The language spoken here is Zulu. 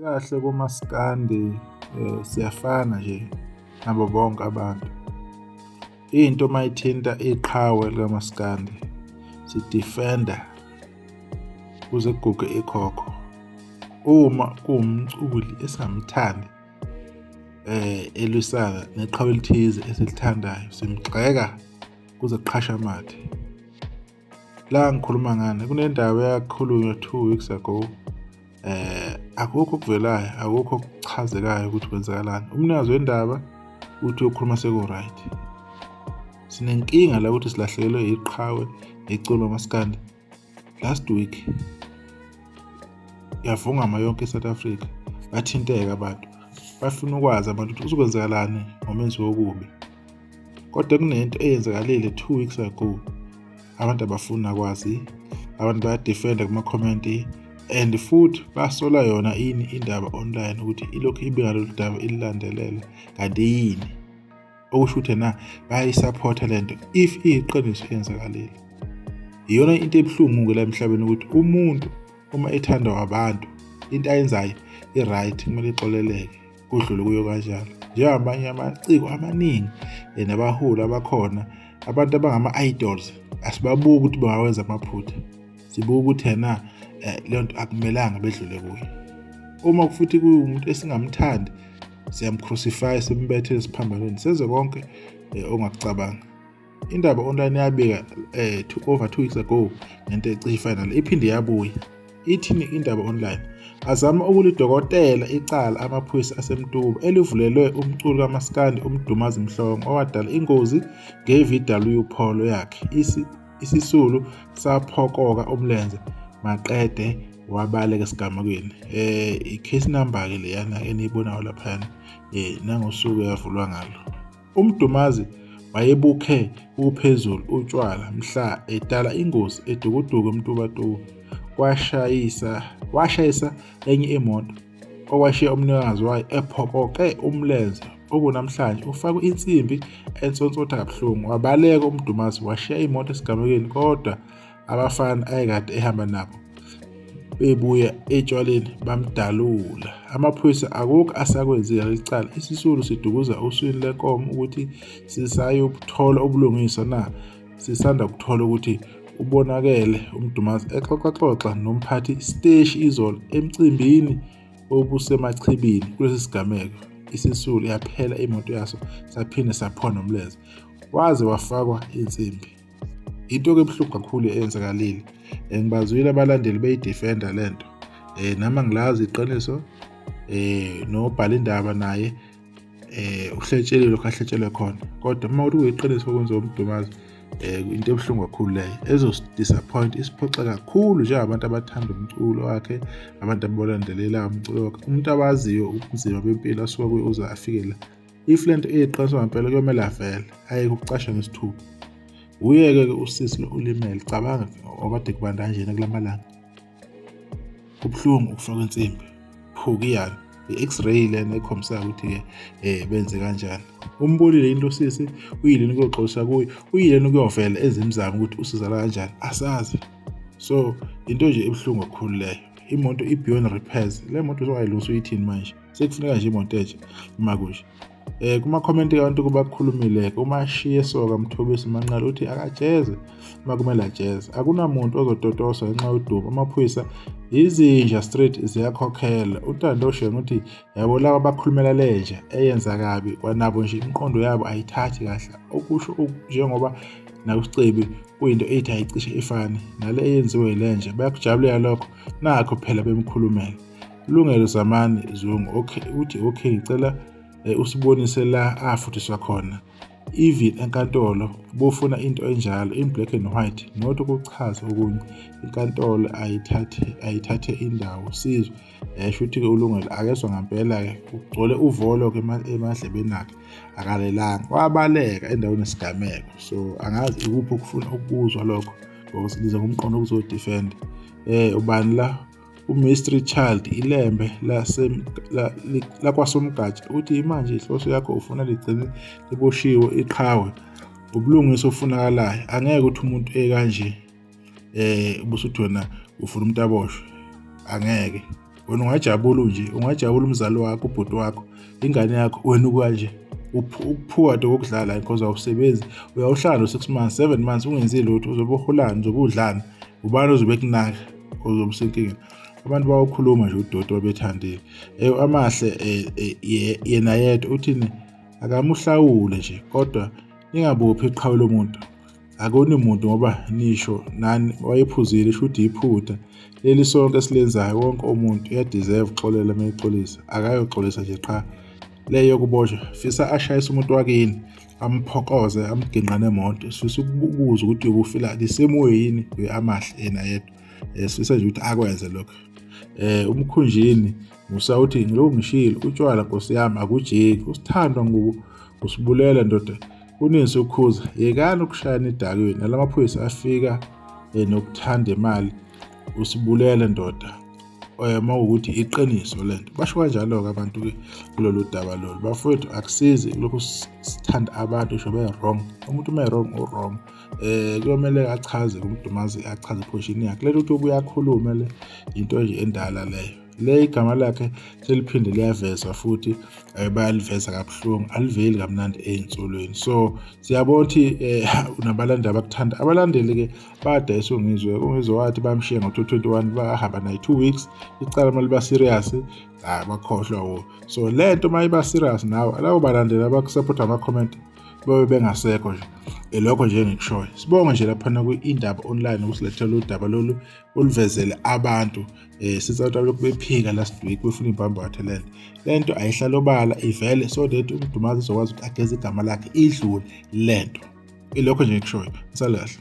Kahle komaskandi siyafana nje nabo bonke abantu. Into mayithinta iqhawe likamaskandi sidifenda kuze kuguge ikhokho. Uma kuwumculi esingamthandi elwisana neqhawe elithize esilithandayo simgxeka kuze kuqhashe amathe. La ngikhuluma ngani kunendaba eyakhulunywa 2 weeks ago, akukho okuvelayo, akukho okuchazekayo ukuthi kwenzakalani. Umnikazi wendaba uthi ukhuluma seku-right. Sinenkinga la ukuthi silahlekelwe iqhawe iculo maskandi last week, yavungama yonke iSouth Africa, bathinteka abantu, bafuna ukwazi abantu ukuthi kuzokwenzakalani ngomenzi wokubi. Kodwa kunento eyenzakalile 2 weeks ago, abantu abafuna kwazi, abantu bayadefenda kuma-comment and futhi basola yona ini indaba online ukuthi ilokhu ibika lolu daba ililandelela kanti yini, okusho ukuthi na bayayisaphotha lento if iyiqiniso eyenzakalile. Iyona into ebuhlungu-ke la emhlabeni ukuthi umuntu uma ethandwa abantu into ayenzayo i-right, kumele ixoleleke kudlule kuyo kanjalo, njengamanye amaciko amaningi nabaholi abakhona, abantu abangama-idols, asibabuki ukuthi bangawenza amaphutha, sibuka ukuthi yena leyo nto akumelanga bedlule kuyo. Uma futhi kuwumuntu esingamthandi siyamcrucify, simbethe esiphambanweni, senze konke ongakucabanga. Indaba online yabika over 2 weeks ago ngento ecishe ifana, iphinde yabuya. Ithini indaba online? Azama ukulidokotela icala amaphoyisa aseMtuba elivulelwe umculi kaMaskandi uMdumazi Mhlongo owadala ingozi nge-VW Polo yakhe, isisulu saphokoka umlenze maqede wabaleka esigamekweni. I-case number ke leyana eniyibonayo laphayana, nangosuku yavulwa ngalo. UMdumazi wayebukhe buphezulu utshwala mhla edala ingozi eDukuduku eMtubatuba, kwashayisa washayisa enye imoto okwashiya umnikazi wayo ephokoke umlenze okunamhlanje ufakwe insimbi ensonsotha kabuhlungu. Wabaleka uMdumazi washiya imoto esigamekweni, kodwa abafana ayekade ehamba nabo bebuya etshwaleni bamdalula. Amaphoyisa akukho asakwenzile leli cala. Isisulu sidukuza uswini lenkomo ukuthi sisayothola ubulungiswa na. Sisanda kuthola ukuthi ubonakele uMdumazi exoxaxoxa nomphathi siteshi izolo emcimbini obuseMachibini. Kulesi sigameko isisulu yaphela imoto yaso saphinde saphuka nomlenze waze wafakwa insimbi. Into-ke ebuhlungu kakhulu eyenzakalile, ngibazwile abalandeli beyidefenda lento, nami angilazi iqiniso, nobhala indaba naye uhletshelile lokhu ahletshelwe khona, kodwa uma kuthi kuyiqiniso okwenziwa uMdumazi, into ebuhlungu kakhulu leyo ezosidisappoint, isiphoxa kakhulu njengabantu abathanda umculo wakhe, abantu abalandelelayo umculo wakhe, umuntu abaziyo ubunzima bempilo asuka kuyo uze afike la. If lento iyiqiniso ngempela kuyomele avele ayeke ukucasha ngesithupha. Uyeke-ke usisi lo ulimele, cabanga obade kubanda kanjena kulamalanga, kubuhlungu ukufaka insimbi phukiyana. I-x-ray lena ekhombisayo ukuthi-ke benze kanjani. Umbonile yini lo sisi? Uyileni ukuyoxolisa kuye? Uyileni ukuyovela ezimzamo ukuthi usizala kanjani? Asazi. So into nje ebuhlungu kakhulu leyo. Imoto i-beyond repairs le moto, uzongayilungisa uyithini manje? Sekufuneka nje imoto entsha uma kunje. Kuma-comment abantu kubakhulumile-ke, uMashiye Soka Mthobisi Manqele uthi akajeze uma kumele ajeze, akunamuntu ozototoswa ngenxa yodumo, amaphoyisa izinja straight ziyakhokhela. UNtando Shenge uthi yabo laba abakhulumela lenja eyenza kabi kwanabo nje imiqondo yabo ayithathi kahle, okusho njengoba nakuSicebi kuyinto ethi ayicishe ifane nale eyenziwe lenja, bayakujabulela lokho, nakho phela bemkhulumela. Lungelo Zamani Zungu okay uthi okay, ngicela usibonise la afundiswa khona, even enkantolo bofuna into enjalo in black and white, not ukuchaza okunye. Inkantolo ayithathe indawo sizwe. Shuthi-ke uLungelo akezwa ngampela-ke, ugcwele uvolo-ke emadlebeni akhe, akalelanga, wabaleka endaweni yesigameko. So angazi ikuphi okufuna ukuzwa lokho because liza ngomqondo okuzodefend. Ubani la? UMystery Child ilembe lakwaSomgatsha uthi manje inhloso yakho ufuna ligcine liboshiwe iqhawe, ubulungiswa ofunakalayo, angeke ukuthi umuntu ekanje ubusuthi wena ufuna umuntu aboshwe, angeke. Wena ungajabula nje, ungajabula umzali wakho, ubhuti wakho, ingane yakho, wena ukanje ukuphuka nto kokudlala because awusebenzi. Uyawuhlala no-6 months, 7 months ungenzi lutho, uzobe uholani, uzobe udlani, ubani ozobe kunaka, uzobe usenkingeni. Abantu bawukhuluma nje udoti babethandile. Amahle yena yedwa uthini, akamuhlawule nje, kodwa ningabophi iqhawe lomuntu. Akoni muntu ngoba nisho nani wayephuzile, shuthi iphutha leli sonke esilenzayo. Wonke umuntu uyadeserve ukuxolela uma exolisa, akayoxolisa nje qha. Le yokuboshwa, fisa ashayise umuntu wakini, amphokoze, amginqa nemoto. Sifisa ukubuza ukuthi ubufila the same way yini Amahle yena yedwa. Sifisa nje ukuthi akwenze lokho. Umkhunjini musa uthi ngilokhu ngishilo, utshwala nkosi yami akujiki. Usithandwa ngubo usibulela ndoda, kunini ukukhuza, yekani ukushayana idakweni nalamaphoyisa afika nokuthanda imali. Usibulela ndoda, uma ukuthi iqiniso lento. Basho kanjalo-ke abantu-ke kulolu daba lolu. Bafowethu, akusizi lokhu sithanda abantu ngisho be-wrong. Umuntu uma e-wrong, u-wrong. Kuyomele achaze kuMdumazi, achaze iposition yakhe. Lento ukuthi ubuye akhulume le into nje endala leyo. Le igama lakhe seliphinde liyavezwa futhi, bayaliveza kabuhlungu, aliveli kamnandi ey'nsolweni. So siyabona ukuthi unabalandeli abakuthanda. Abalandeli-ke badayisa uNgizwe. UNgizwe wathi bamshiya ngo-2021, bahamba naye 2 weeks. Icala uma liba serious, hayi, bakhohlwa wo. So le nto uma iba serious nawe, labo balandeli abakusapotha ama-comment babe bengasekho nje. Lokho nje engikushoyo. Sibonge nje laphana kwi-Indaba Online ukusilethela udaba lolu, oluvezele abantu. Since abantu abalokhu bephika last week befuna impambatho, lento lento ayihlala obala, ivele so that uMdumazi uzokwazi ukuthi ageze igama lakhe, idlule lento. Ilokho nje ngikushoyo. Nisale kahle.